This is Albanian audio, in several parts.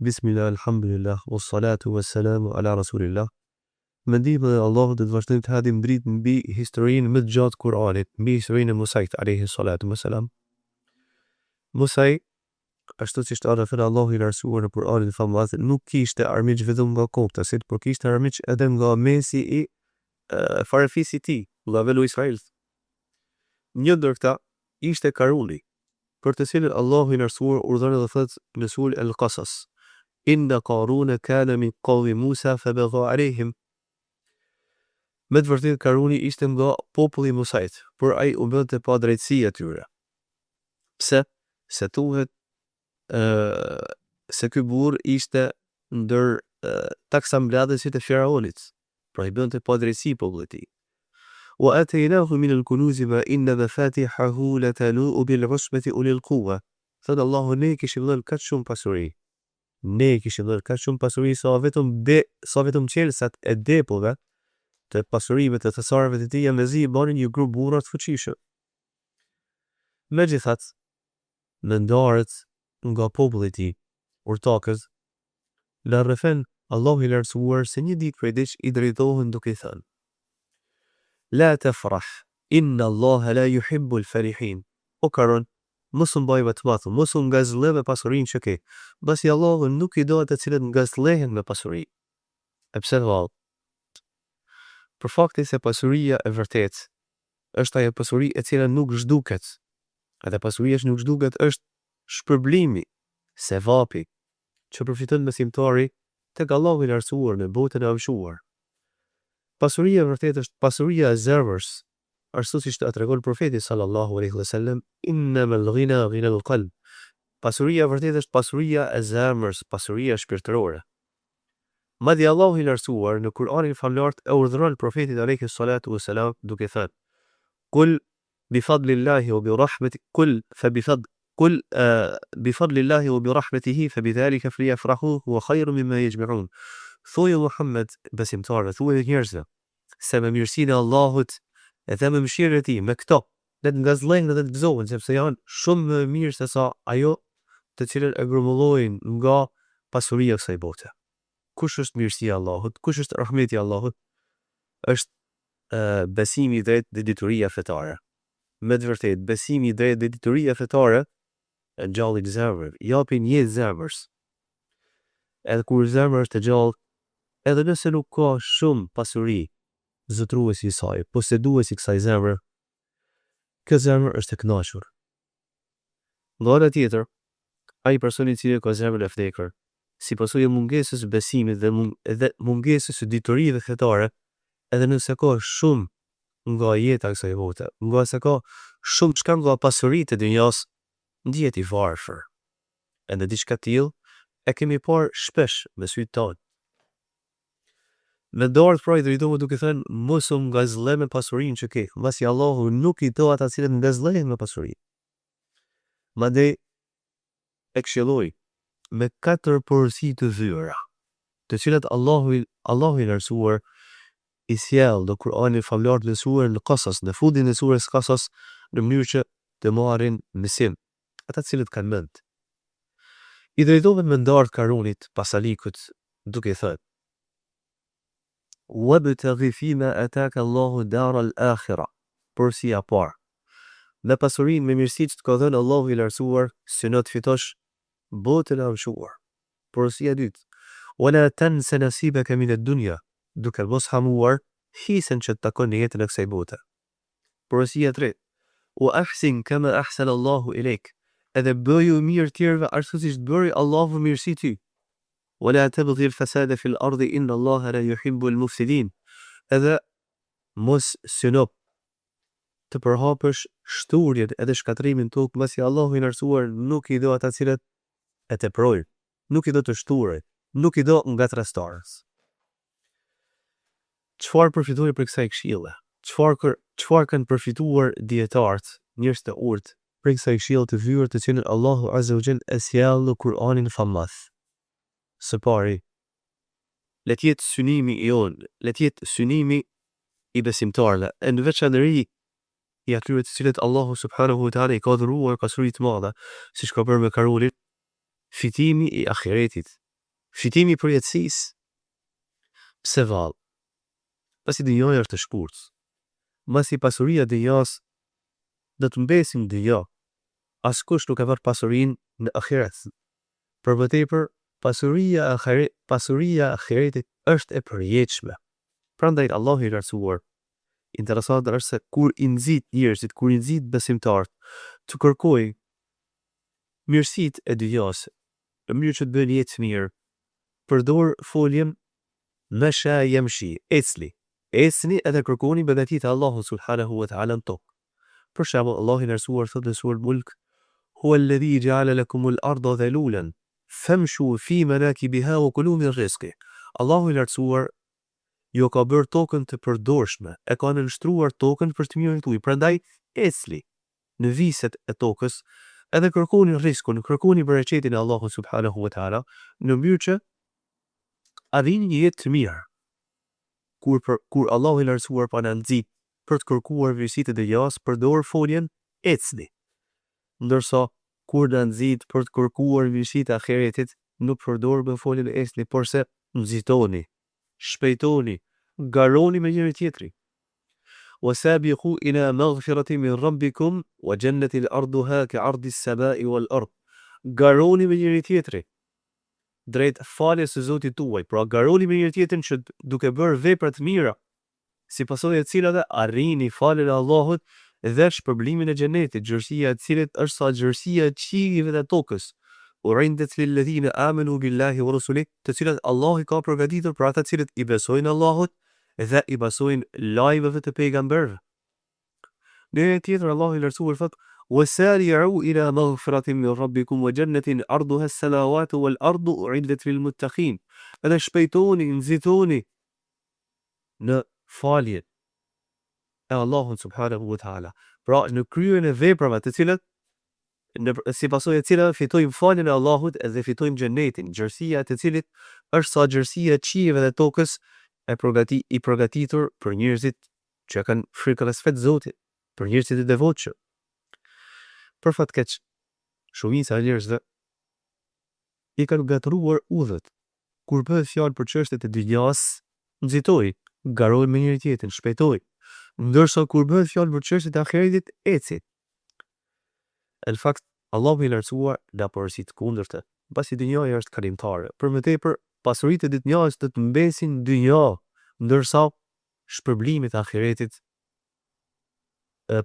Bismillah, Elhamdulillah, wa salatu wa salamu ala Rasulillah. Me ndihmën e Allahut do të vazhdojmë të hedhim dritë mbi historinë më të gjatë të Kur'anit, mbi historinë e Musait alayhi salatu wa salam. Musai, ashtu siç ta rrëfen Allahu i lartësuar në Kur'anin famëmadh, nuk kishte armiq vetëm nga koptasit, por kishte armiq edhe nga mesi i farefisit tij, nga Benu Israil. Një ndër këta ishte Karuni, për të cilin Allahu i Lartësuar urdhëron dhe thotë në suren El-Kasas, Inna Karune kane min kaumi Musa febegha alejhim, Me të vërtetë Karuni ishte nga populli i Musait, por ai u bënte padrejtësi atyre. Pse? Se thuhet se ky burrë ishte ndër taksambledhësit e Firaonit, pra i bënte padrejtësi popullit të tij. Wa atejnahu min al-kunuzi ma inna mafatihahu latanuu bil usbati ulil quwwa. Thotë Allahu ne i kishim dhënë kaq shumë pasuri. Ne i kishim dhënë kaq shumë pasuri sa vetëm de, sa vetëm çelësat e depove të pasurive të thesareve të tija mezi i mbanin një grup burra të fuqishëm. Megjithatë, mendarët nga populli i tij, urtakët, Na rrëfen Allahu i Lartësuar se një ditë prej ditësh i drejtohen duke i thënë, La tefrah, inna Allahe la yuhibbul farihin, O Karun, mos u mbaj vetëmadh, mos u ngazëlle me pasurinë që ke, mbasi Allahu nuk i do ata të cilët ngazëllehen me pasuri. E pse vallë? Për faktin se pasuria e vërtetë është ajo pasuri e cila nuk zhduket, edhe pasuria që nuk zhduket është shpërblimi, sevapi, që përfiton besimtari tek Allahu i Lartësuar në botën e amshuar. Pasuria e vërtetë është pasuria e zemrës, ashtu siç na tregon Profeti sallallahu alejhi ve sellem, Innemel ghina ghinel kalb. Pasuria e vërtetë është pasuria e zemrës, pasuria shpirtërore. Madje Allahu i Lartësuar në Kur'anin famëlartë e urdhëron Profetin alejhi salatu ve selam duke thënë, Kul bi fadlillahi wa bi rahmeti kul fa bi fad kul bi fadlillahi wa bi rahmetihi fa bi dhalika falyafrahu huwa khayrun mimma yajma'un. Thuaju Muhammed besimtarëve, thuaju njerëzve se me mirësinë e Allahut dhe me mëshirën e Tij, me këto le të ngazëllehen dhe të gëzohen sepse janë shumë më mirë se sa ajo të cilën e grumbullojnë nga pasuria e kësaj bote. Kush është mirësia e Allahut? Kush është rahmeti i Allahut? Është besimi i drejtë dhe dituria fetare. Me të vërtetë, besimi i drejtë dhe dituria fetare e ngjallin zemrën, i japin jetë zemrës. Edhe kur zemra është e gjallë, edhe nëse nuk ka shumë pasuri, zotëruesi i saj, poseduesi i kësaj zemre, kjo zemër është e kënaqur. Nga ana tjetër, ai person i cili e ka zemrën e vdekur, si pasojë e mungesës së besimit dhe dhe mungesës së diturive fetare, edhe nëse ka shumë nga jeta e kësaj bote, nëse ka shumëçka nga pasuritë e dynjasë, ndihet i varfër. Edhe diçka të tillë e kemi parë shpesh me sytë tanë. Mendarët pra i drejtohen duke thënë, Mos u ngazëlle me pasurinë që ke, mbasi Allahu nuk i do ata të cilët ngazëllehen me pasuri. Mandej e këshilloi me katër porosi të vyera, të cilat Allahu Allahu i Lartësuar i sjell në Kur'anin famëlartë në suren Kasas, në fundin e sures Kasas, në mënyrë që të marrin mësim ata të cilët kanë mend. I drejtohen mendarët Karunit, pasanikut, duke i thënë, Wabtaghi fima ataka Allahu dar al-akhira, Porosia e parë, Me pasurinë, me mirësitë që të ka dhënë Allahu i Lartësuar, syno të fitosh botën e amshuar. Porosia e dytë, Wala tansa nasibaka min ad-dunya, Duke mos harruar hisen që të takon në jetën e kësaj bote. Porosia e tretë, Wa ahsin kama ahsana Allahu ilejk, Edhe bëju mirë tjerëve ashtu siç të bëri Allahu mirësi ty. Wa la tabghi al-fasada fil ardi inna Allaha la yuhibbu al-mufsidin, Edhe mos syno të përhapësh shthurjen edhe shkatërrimin në tokë, mbasi Allahu i Lartësuar nuk i do ata të cilët e teprojnë, nuk i do të shthurët, nuk i do ngatërrestarët. Çfarë përfitojmë prej kësaj këshille? Çfarë çfarë kanë përfituar dijetarët, njerëzit e urtë, prej kësaj këshille të vyer të cilën Allahu azze wa xhel e sjell në Kur'anin famëmadh? Së pari, le të jetë synimi i jonë, le të jetë synimi i besimtarëve, e në veçanëri i atyre të cilët Allahu subhanahu wa taala i ka dhuruar pasuri të madhe, siç ka bërë me Karunin, fitimi i ahiretit. Fitimi i përjetësisë. Pse vallë? Pasi dynjaja është e shkurtë. Mbasi pasuria e dynjasë do të mbesi në dynja, askush nuk e merr pasurinë në ahiret. Për më tepër, pasuria e pasuria e ahiretit është e përjetshme. Prandaj Allahu i Lartësuar, interesante është se kur i nxit njerëzit, kur i nxit besimtarët të kërkojnë mirësitë e dynjasë, në mënyrë që të bëjnë jetë të mirë, përdor foljen mesha jemshi, ecni, ecni edhe kërkoni begatitë e Allahut subhanehu ve teala në tokë. Për shembull, Allahu i Lartësuar thotë në suren Mulk, Huwa alladhi ja'ala lakumul arda dhalulan famshu fi manakibiha wa kulu min rizqih. Allahu i Lartësuar ju ka bërë tokën të përdorshme, e ka nënshtruar tokën për të mirën tuaj, prandaj ecni në viset e tokës edhe kërkoni rriskun, kërkoni bereqetin e Allahut subhanehu ve teala, në mënyrë që arrini një jetë të mirë. Kur për, kur Allahu i Lartësuar po na nxit për të kërkuar mirësitë e dynjasë, përdor foljen ecni. Ndërsa kur na nxit për të kërkuar mirësitë e ahiretit, nuk përdor më foljen ecni, porse nxitoni, shpejtoni, garoni me njëri-tjetrin. Wa sabiqu ila maghfiratin min rabbikum wa jannatin arduha ka ardi as-samai wal ard. Garoni me njëri-tjetrin drejt faljes së Zotit tuaj. Pra garoni me njëri-tjetrin që duke bërë vepra të mira, si pasojë e të cilave arrini faljen e Allahut dhe shpërblimin e Xhenetit, gjerësia e të cilit është sa gjerësia e qiejve dhe tokës, u'iddet lil-ledhine amenu billahi wa rusulih, të cilat Allahu i ka përgatitur për ata të cilët i besojnë Allahut dhe i besojnë lajmeve të pejgamberëve. Në ajet tjetër Allahu i Lartësuar thotë, Wa sari'u ila maghfiratin min Rabbikum wa jannatin 'arduha as-samawatu wal ardu u'iddat lil muttaqin. Edhe shpejtoni, nxitoni në faljen e Allahut subhanahu wa taala. Pra në kryerjen e veprave të cilat në si pasojë e cilave fitojmë faljen e Allahut dhe fitojmë xhenetin, gjerësia e të cilit është sa gjerësia e qiejve dhe tokës e përgati i përgatitur për njerëzit që e kanë frikë respekt Zotin, për njerëzit e devotshëm. Për fat keq, shumica e njerëzve i kanë ngatërruar udhët. Kur bëhet fjalë për çështjet e dynjasë, nxitojnë, garojnë me njëri-tjetrin, shpejtojnë. Ndërsa kur bëhet fjalë për çështjet e ahiretit, ecin. E në fakt, Allahu i Lartësuar na porosit të kundërtën, pasi dynjaja është kalimtare. Për më tepër, pasuritë e dynjasë do të mbesin në dynja, ndërsa shpërblimet e ahiretit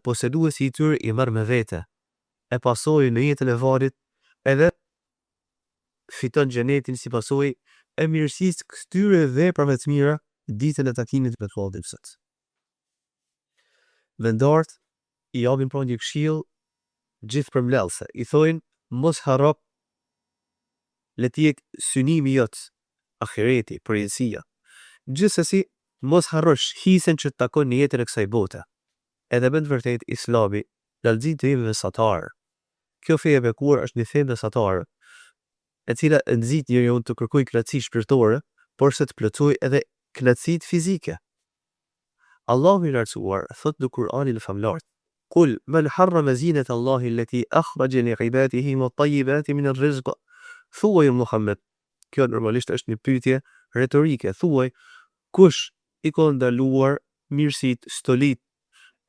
poseduesi i tyre i merr me vete, e pasojë në jetën e varrit edhe fiton xhenetin si pasojë e mirësisë këtyre veprave të mira ditën e takimit me Zotin Zot. Mendarët i japin pra një këshillë gjithëpërmbledhëse, i thojnë mos harro le të jetë synimi jot ahireti, përjetësia. Gjithsesi mos harrosh hisen që të takon në jetën e kësaj bote. Edhe me të vërtetë Islami na nxit të jemi mesatarë. Kjo fe e bekuar është një fe mesatare, e cila e nxit njeriun të kërkojë kënaqësi shpirtërore, porse të plotësojë edhe kënaqësitë fizike. Allahu i Lartësuar thotë në Kur'anin Famëlartë, Kul, men harrame zinete Allahi allati akhraxhe li ibadihi wat tayyibati min ar-rizq, Thuaj o Muhammed, kjo normalisht është një pyetje retorike, thuaj, kush i ka ndaluar mirësitë, stolitë,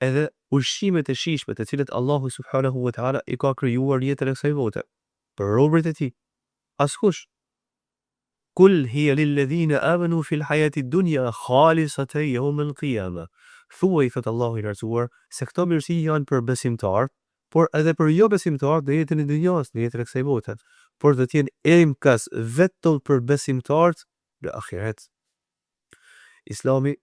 edhe ushqimet e shijshme të cilat Allahu subhanehu ve teala i ka krijuar në jetën e kësaj bote për robërit e Tij? Askush. Kul hije lilledhine amenu fil hajati dunja khalisatan jeumel kijame. Thuaj, thotë Allahu i Lartësuar, se këto mirësi janë për besimtarët, por edhe për jobesimtarët në jetën e dynjasë, në jetën e kësaj bote, por do të jenë enkas vetëm për besimtarët në ahiret. Islami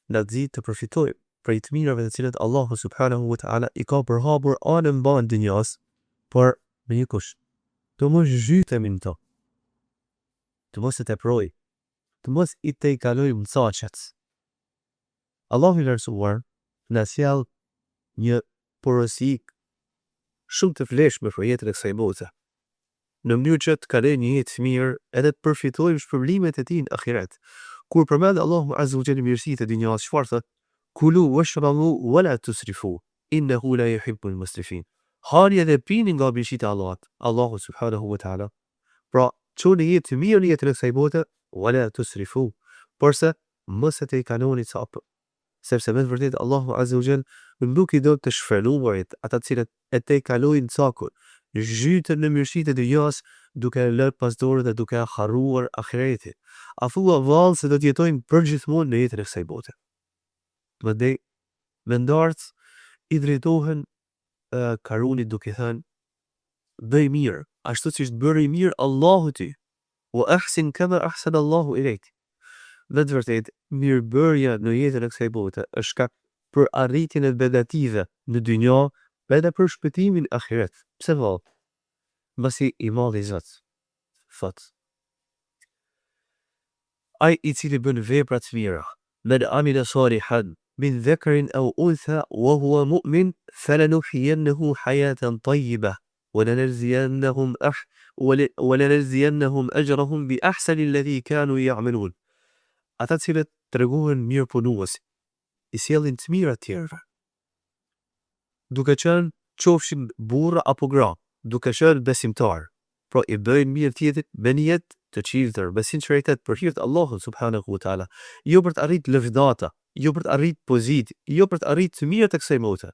na nxit të përfitojmë prej të mirave të cilat Allahu subhanahu wa ta'ala i ka përhapur anë e mbanë dynjasë, por me një kusht, të mos zhytemi në to, të mos e teprojmë, të mos i tejkalojmë caqet. Allahu i Lartësuar na sjell një porosi shumë të vlefshme për jetën e kësaj bote, në mënyrë që të kalojmë një jetë të mirë edhe të përfitojmë shpërblimet e Tij në ahiret. Kur përmend Allahu azza wa jall mirësitë e dynjasë, çfarë thotë? Kulu washrabu wa la tusrifu, innehu la yuhibbul musrifin. Hani edhe pini nga mirësitë e Allahut, Allahut subhanahu wa taala. Pra, Çoni jetë të mirë në jetën e kësaj bote, wa la tusrifu, porse mos e tejkaloni cakun, sepse me të vërtetë Allahu azze wa xhel nuk i don të shfrenuarit, ata të cilët e tejkalojnë cakun, zhyten në mirësitë e dynjasë duke e lënë pas dore dhe duke e harruar ahiretin. A thua vallë se do të jetojnë përgjithmonë në jetën e kësaj bote? Mandej, mendarët i drejtohen Karunit duke i thënë, Bëj mirë, ashtu siç të bëri mirë Allahu ty, wa ahsin kama ahsana Allahu ilejk. Me të vërtetë, mirëbërja në jetën e kësaj bote është shkak për arritjen e begative në dynja edhe për shpëtimin në ahiret. Pse vallë? Mbasi i Madhi Zot thotë, Ai i cili bën vepra të mira, Men amila salihan min dhekarin au untha wa huwa mu'min felenuhyiennehu hajaten tayyibah wa lenexhzijennehum wa lenexhzijennehum exhrahum bi ahsani alladhi kanu ya'malun. Ata të cilët tregohen mirëpunues, i sjellin të mira të tjerëve, duke qenë qofshin burra apo gra, duke qenë besimtarë, pra i bëjnë mirë tjetrit me nijet të çiltër, me sinqeritet për hir të Allahut subhanehu ve teala, jo për të arritë lëvdata, jo për të arritë pozitë, jo për të arritë të mirat e kësaj bote,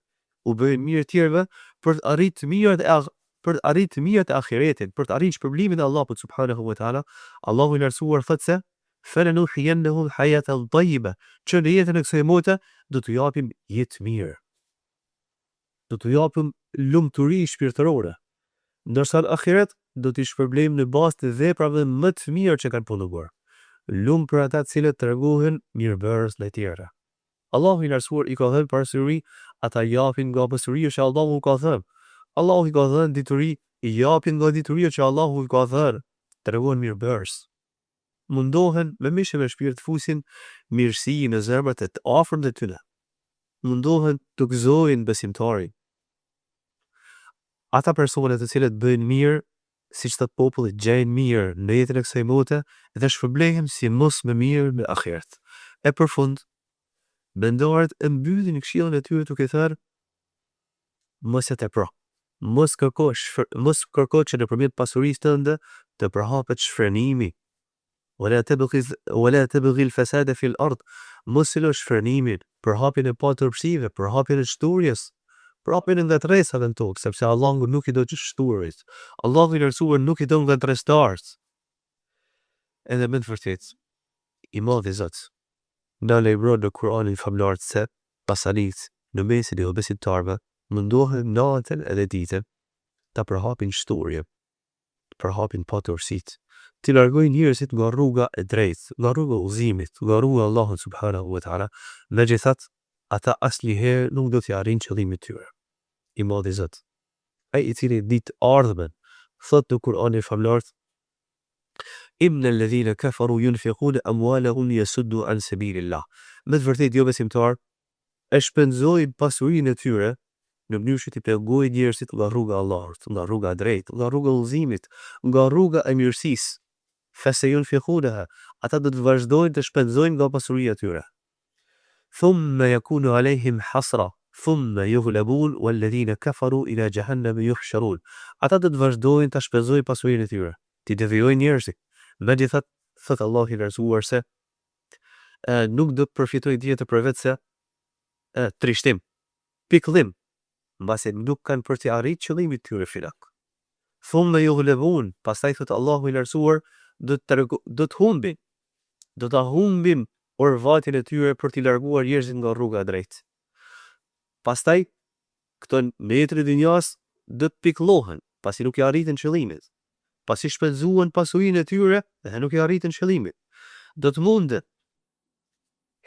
u bëjnë mirë tjerëve për të arritë të mirat e për të arritë të mirat e ahiretit, për të arritë shpërblimin e Allahut subhanehu ve teala, Allahu i Lartësuar thotë se Felenuhjennehum hajaten tayyibe, që në jetën e kësaj bote do t'u japim jetë të mirë, do t'u japim lumturi shpirtërore, ndërsa në ahiret do t'i shpërblejmë në bazë të veprave më të mira që kanë punuar. Lum për ata të cilët tregohen mirëbërës ndaj tjerëve. Allahu i Lartësuar i ka dhënë pasuri, ata japin nga pasuria që Allahu u ka dhënë. Allahu i ka dhënë dituri, japin nga dituria që Allahu i ka dhënë. Tregohen mirëbërës. Mundohen me mish e me shpirt të fusin mirësi në zemrat e të afërmve të tyre. Mundohen të gëzojnë besimtarin. Ata persona të cilët bëjnë mirë, siç thotë populli, gjejnë mirë në jetën e kësaj bote dhe shpërblehen si mos më mirë në ahiret. E për fund, mendarët e mbyllin këshillën e tyre duke thënë, Mos e tepro. Mos kërko mos kërko që nëpërmjet pasurisë tënde të përhapet shfrenimi. Wala tabghi wala tabghi al-fasada fi al-ard. Mos syno shfrenimin, përhapjen e paturpësive, përhapjen e shthurjes, përhapjen e ngatërresave në tokë, sepse Allahu nuk i do të shthurit. Allahu i Lartësuar nuk i do ngatërrestarët. Edhe me të vërtetë, i Madhi Zot na lajmëron në Kur'anin Famëlartë se pasanikët në mesin e jobesimtarëve mundohen natën edhe ditën ta përhapin shthurjen, të përhapin paturpësitë, t'i largojnë njerëzit nga rruga e drejtë, nga rruga e udhëzimit, nga rruga e Allahut subhanehu ve teala, megjithatë ata asnjëherë nuk do t'ia arrijnë qëllimit të tyre. I Madhi Zot, Ai i cili di të ardhmen, thotë në Kur'anin Famëlartë, Inne ledhine keferu junfikune amwalehum liyasuddu an sebilillah. Me të vërtetë jobesimtarët e shpenzojnë pasurinë e tyre në mënyrë që t'i pengojnë njerëzit nga rruga e Allahut, nga rruga e drejtë, nga rruga e udhëzimit, nga rruga e mirësisë. Fesejunfikuneha, ata do të vazhdojnë të shpenzojnë nga pasuria e tyre. Thumme jekunu alejhim hasra, thumme jughlebun, walledhine keferu ila xhehenneme juhsherun. Ata do të vazhdojnë ta shpenzojnë pasurinë e tyre, t'i devijojnë njerëzit. Megjithatë, thotë Allahu i Lartësuar se nuk do të përfitojnë tjetër përveçse trishtim, pikëllim, mbasi nuk kanë për t'i arritë qëllimit të tyre final. Thumme jughlebun, pastaj thotë Allahu i Lartësuar, do të do të humbin, do ta humbin orvatjen e tyre për t'i larguar njerëzit nga rruga e drejtë. Pastaj, këto në jetën e dynjasë do të pikëllohen, pasi nuk ia arritën qëllimit, pasi shpenzuan pasurinë e tyre dhe nuk ia arritën qëllimit. Do të munden,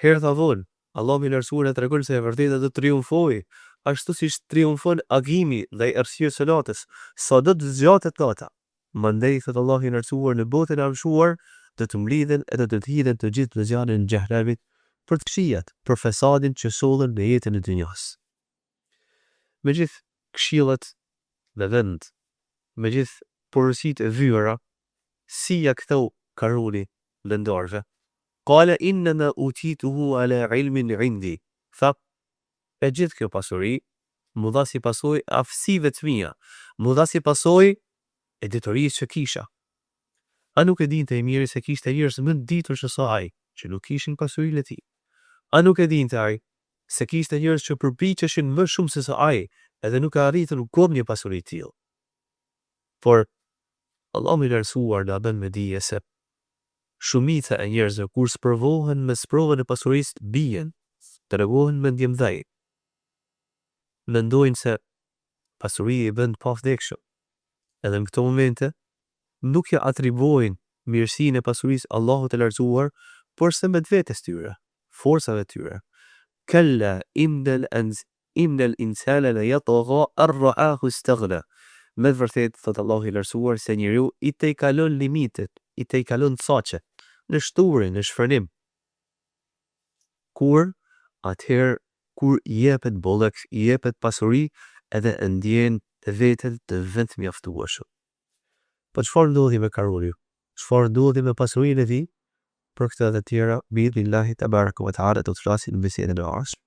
herët a vonë, Allahu i Lartësuar na tregon se e vërteta do të triumfojë, ashtu siç triumfon agimi ndaj errësirës së natës, sado të zgjatet nata. Mandej, thotë Allahu i Lartësuar, në botën e amshuar do të mblidhen edhe do të hidhen të gjithë në zjarrin e Xhehenemit për të këqijat, për fesadin që sollën në jetën e dynjasë. Me gjithë këshillat me vend, me gjithë porositë e vyera, si ia ktheu Karuni mendarëve? Kale innema utituhu ala ilmin indi, tha, E gjithë kjo pasuri m'u dha si pasojë e aftësive të mia, m'u dha si pasojë e diturisë që kisha. A nuk e dinte i mjeri se kishte njerëz më të ditur se sa ai, që nuk kishin pasurinë e tij? A nuk e dinte ai se kishte njerëz që përpiqeshin më shumë se sa ai edhe nuk e arritën kurrë një pasuri të tillë? Por, Allahu i Lartësuar na bën me dije se shumica e njerëzve kur sprovohen me sprovën e pasurisë bien, tregohen mendjemëdhenj, mendojnë se pasuria i bën të pavdekshëm. Edhe në këto momente nuk ia atribuojnë mirësinë e pasurisë Allahut të Lartësuar, porse vetvetes tyre, forcave të tyre. Kella innel innel insane le yatgha an ra'ahu istaghna. Me të vërtetë, thotë Allahu i Lartësuar, se njeriu i tejkalon limitet, i tejkalon caqet, në shthurje, në shfrenim. Kur? Atëherë kur i jepet bollëk, i jepet pasuri edhe e ndjen veten të vetëmjaftueshëm. Po çfarë ndodhi me Karunin? Çfarë ndodhi me pasurinë e tij? Për këtë dhe të tjera, bi idhnillahi tebareke ve teala do të flasim në bisedën e ardhshme.